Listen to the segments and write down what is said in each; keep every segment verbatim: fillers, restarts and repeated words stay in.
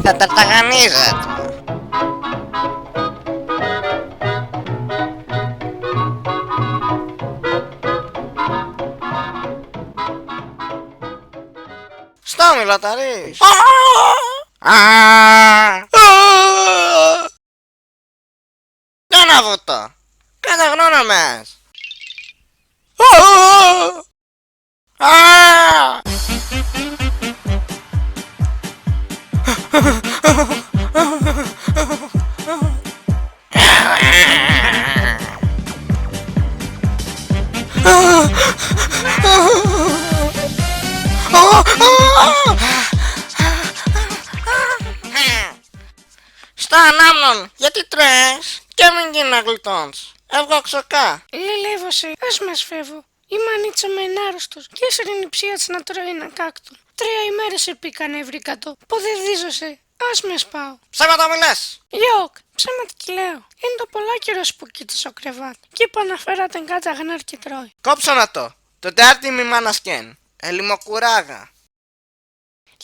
Θα τα ταγανίζα του. Στόμι λαταρείς. Α! Κι ένα βούτο. Καταγνώνα μας. Α! Στάν, Άμνον, γιατί τρέμεις; Και μη 'κ' είναι να γλιτώνεις. Έβγα οξοκά. Λελεύω σε, ας μες φεύω. Η μανίτσα με είναι άρρωστος κι έσυρεν η ψία της να τρώει έναν κάκτον. Τρία ημέρες εποίκαν ευρήκα το. Ποδεδίζω σε. Ας μες πάω. Ψέματα μη λες. Γιοκ, ψέματα 'κι λέω. Έντο πολλά καιρός που 'κ' ήτες σο κρεβάτ'. Κι είπα να φέρ' ατεν κάτ' αγνάρ' και τρώει. Κόψον ατο. Τον τάρτην μη μάνας 'κ' έν'. Ελιμοκουράγα.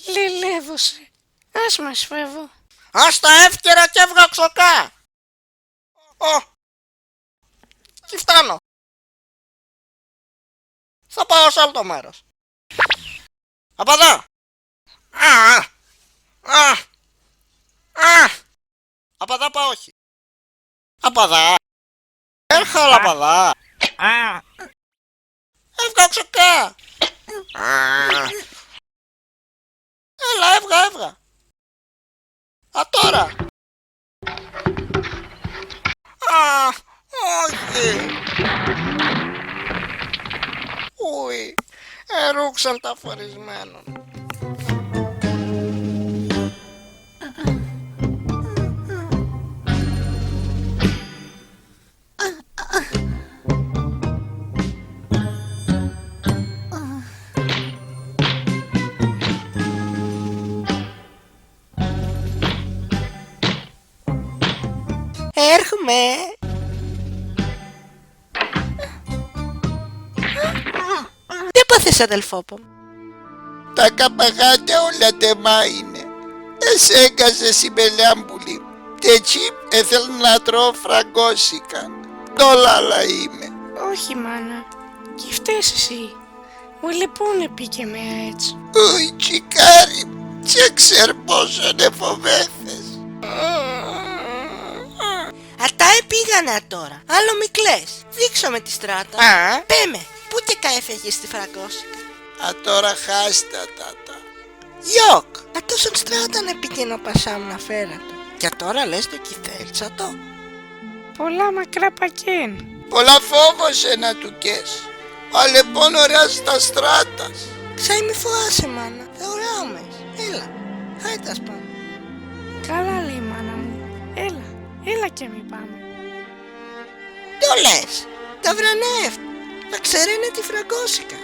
Λελεύω σε. Ας μες φεύω. Ας τα εύκαιρα κι έβγα οξοκά. Ω! Κι φτάνω. Θα πάω σ' άλλο το μέρος. Απ' αδά. Α, α, α. Απ' αδά πα όχι. Απ' αδά. Έρχαλα απ' αδά. Έβγα οξοκά. Έλα, έβγα, έβγα. Ατώρα. Α, όχι. Ουι, ερούξαν τα αφορισμένον. Έρχουμαι. Τι έπαθες, αδελφόπ' μ'; Τα καπαγάκια όλα τεμά είναι. Εσέκασες, η μελιά 'μ', πουλί μ'. Τ' έτσι έθελν' να τρώω φραγκόσικα. Ντο λάλα είμαι; Όχι, μάνα. 'Κι φταίς εσύ. Ο λεπόν εποίκεν με αέτσ'. Ουι, τσικάρι μ', τ' εξέρ' πόσον εφοβέθες. Ατά επήγανε ατώρα. Άλλο μη κλαις. Δείξον με τη στράταν. Α; Πέει με, πού 'κ' εκά έφευγες τη φραγκόσικα; Ατώρα χάστα τ' ατά. Γιοκ, ατόσον στράταν εποίκεν ο πασά μ' να φέρ' ατο. Κι ατώρα λες ντο 'κι θέλτς ατο; Πολλά μακρά πα 'κ' έν'. Πολλά φόβος έν' ατουκές. Ω λεπόν ωρεάζ' τα στράτας. Ξάι μη φοάσαι, μάνα. Ораάμες. Έλα. Χάι τας πάμε. Καλά, λέει η μάνα μου. Έλα. Έλα και μη πάμε. Ντο λες; Τα βρανεύ'. Θα ξεραίν'νε τη φραγκόσικα.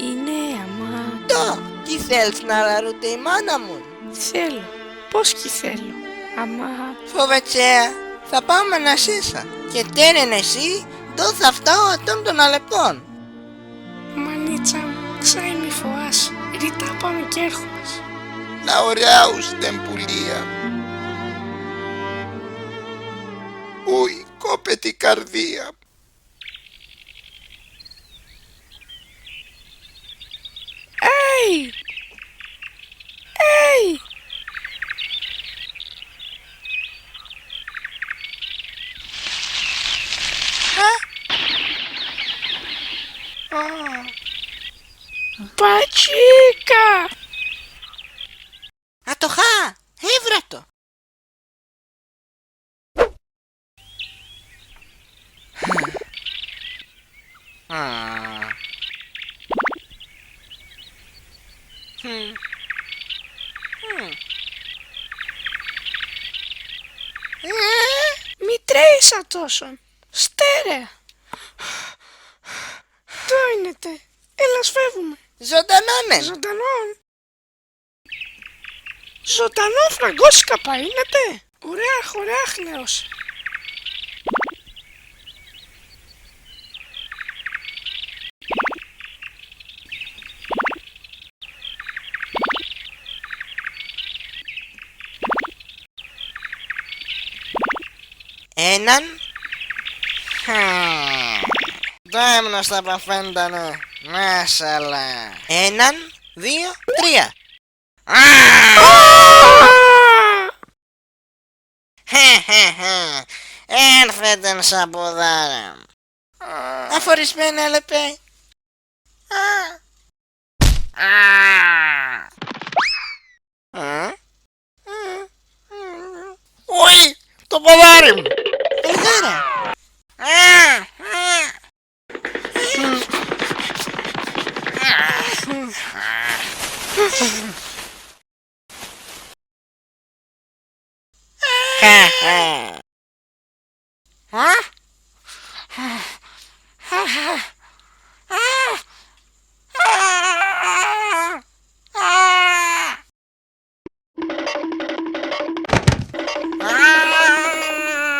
Ινέ, αμά. Ντο, 'κι θέλτς να λαρούται η μάνα μουν; Θέλω. Πώς 'κι θέλω. Αμά. Φοβετσέ, θα πάω μ' ανασύσα. Και τέρεν εσύ ντο θα ευτάω ατόν τον αλεπτόν. Μανίτσα μ', ξάι μη φοάσαι. Ρητά πάμε κι έρχουμες. Να ωρεάουστεν, πουλία μ'. Ουι, κόπεται η καρδία μ'. Έι! Έι! Α! Α! Πατσίκα! Ατ' εχά! Εύρ' ατο! Μη τρέχεις ατόσον. Στέρεα. Ντο ίνεται; Έλα, ας φεύουμε. Ζωντανόν έν'. Ζωντανόν; Ζωντανόν, φραγκόσικα πα ίνεται; Ουρεάχ, ουρεάχ, λέω σε. Έναν. Χα. Ντο έμ'νος θα παθέντανε. Μάσαλα. Έναν, δύο, τρία. Χα, χα, χα. Έρθετε, σαποδάρ' εμ'. Αφορισμέν' έλεπε. Ουι, το ποδάρι μ'. Ελγάρα.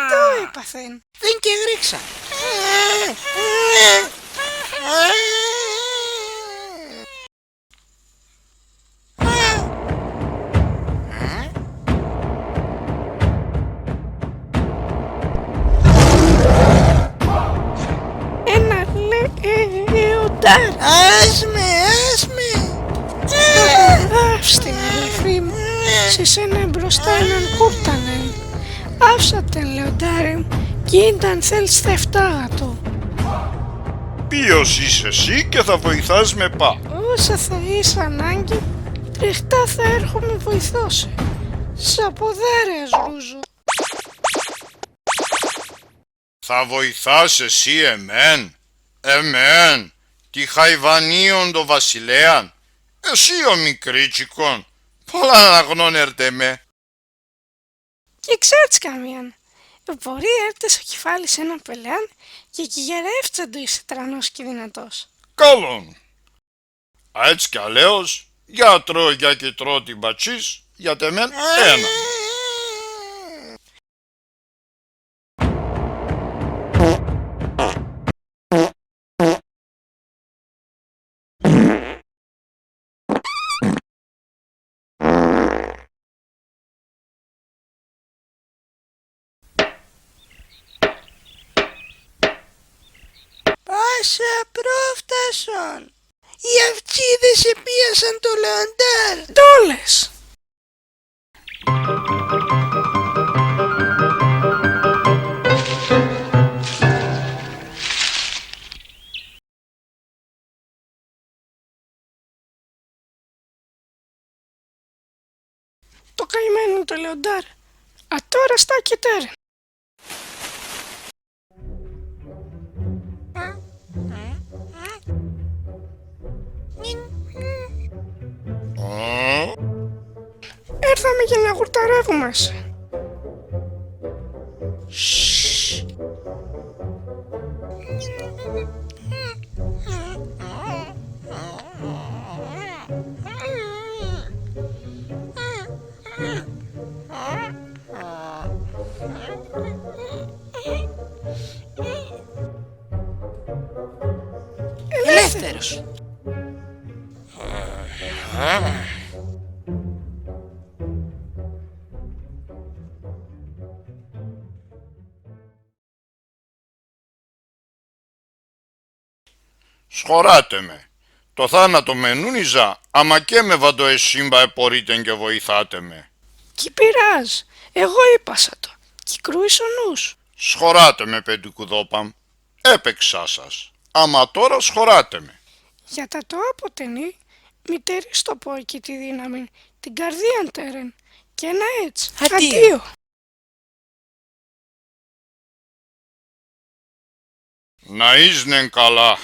Ντο έπαθεν; Δίν' 'κι εγροίκ'σα. Έναν λε-, λεοντάρ'. Άσε με, άσε με. Άφ'ς τεν, αδελφή μ'. Σ' εσέναν εμπροστά έναν κούρτανεν. Άφ'ς ατεν, λεοντάρ' εμ', 'κι ίνταν θέλτς θα ευτάγ' ατο. Ποίος είσαι εσύ και θα βοηθάς με πα; Όσα θα έχεις ανάγκη, τρεχτά θα έρχουμαι βοηθώ σε. Σαποδάρ' εζρούζω. Θα βοηθάς εσύ εμέν; Εμέν, τη χαϊβανίον τον βασιλέαν; Εσύ ο μικρίτσικον, πολλά αναγνών' έρτ' εμέ. 'Κι εξάρτς καμίαν. Εμπορεί έρτ' εσ' σο κεφάλι σ' έναν πελέαν και 'κι γερεύτς ατο, είσαι τρανός και δυνατός. Καλόν. Αέτσ' κι αλέος, για τρώει, για 'κι τρώει την πατσίς, για τ' εμέν έναν. Πάσα, πρόφτασον! Οι αβτσίδες επίασαν το λεοντάρ'! Ντο λες; Το καημένον το λεοντάρ', ατώρα στάκεται έρεν. Έρθαμε για να γουρταρεύουμες. Ελεύθερος. Σχωράτε με. Το θάνατον μ' ενούνιζα, άμα 'κ' έμ'εβα ντο εσύμπα επορίτε 'κ' εβοηθάτε με. 'Κι πειράζ', εγώ είπα σ' ατο, 'κι κρούεις ο νους. Σχωράτε με, πεντικουδόπα μ'. Έπαιξα σας, άμα ατώρα σχωράτε με. Για τ' ατό ατενεί, μη τερείς το πόη και τη δύναμη, την καρδίαν τ' έρεν, και ένα έτσι. Αντίο. Αντίο. Να ίσ'νεν καλά.